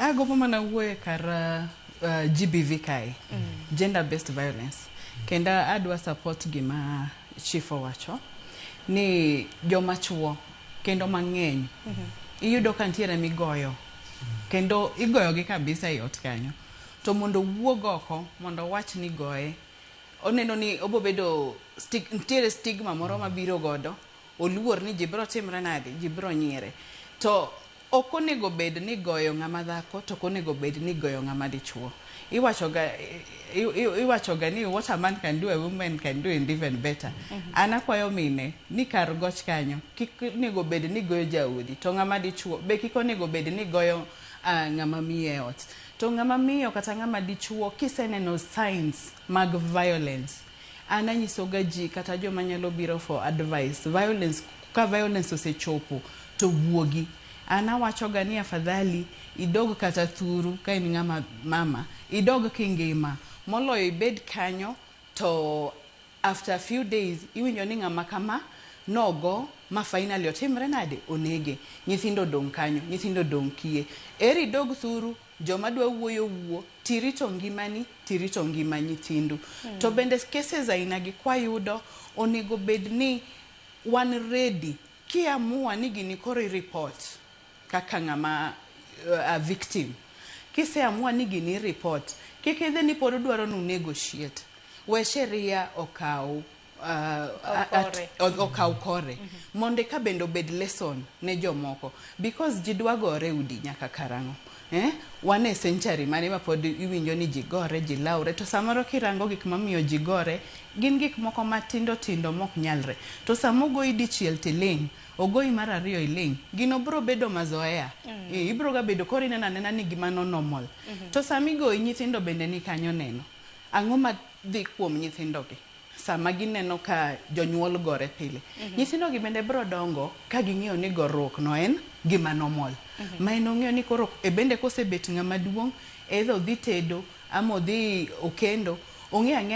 Agombo mana wuoyo kar GBV kae, gender based violence. Kendo adwa support gima chief owacho ni joma chuo kendo mang'eny iyudo ka nitiere migoyo kendo igoyogi kabisa e ot kanyo, to mondo owuog oko mondo owach ni goye, oneno ni obobedo nitiere stigma moro mabiro godo, oluor ni ji biro timre nade, ji biro nyiere. To ok onego bed ni goyo ng'ama dhako, to ok onego bed ni goyo ng'ama dichuo. Iwachoga ni what a man can do, a woman can do and even better. An akwayo mine ni kar goch kanyo kik onego bed ni goyo jaodi, to ng'ama dichuo be kik onego bed ni goyo ng'ama miyo e ot. To ng'ama miyo kata ng'ama dichuo, kiseneno signs mag violence, an anyisoga ji kata joma nyalo biro for advice, violence ka violence osechopo to wuogi. An awachoga ni afadhali idog kata thuru ka in ng'ama mama, idog kingima moloyo ibed kanyo to after a few days iwinjo ni ng'ama kama nogo ma finally otimre nade, onege, nyithindo odong' kanyo, nyithindo odong' kiye. Eri idog thuru, joma dwa wuoyo wuo, tirito ngimani, tirito ngima nyithindu. To bende cases aina gi kwayudo, onego bed ni wan ready kiamua ni gini koro i report kaka ng'ama a victim. Kiseamua ni gini report, kik idhi ni pod udwaro nu negotiate, we sheria okaw Kore. Okaw kore mondo eka bende obed lesson ne jomoko, because ji dwa gore udi nyaka karang'o, eh? Wan e century mane ma pod iwinjo ni ji gore, ji lawre, to samoro kirango gik mamiyo ji gore gin gik moko matindo tindo mok nyalre. To sama ogoyi dichiel tiling', ogoyi mar ariyo iling', gino biro bedo mazoea. Ibiro ga bedo koro ineno anena ni gimano normal. To sama igoyi, nyithindo bende ni kanyo neno ang'o madhi kuom nyithindogi. Sama gineno ka jonyuol gore pile, nyithindogi bende biro dongo ka ging'eyo ni goruok no en gima normal. Ma en ong'eyo ni koro e bende kosebet ng'ama duong', either odhi tedo ama odhi okendo, ong'eyo ang'eya.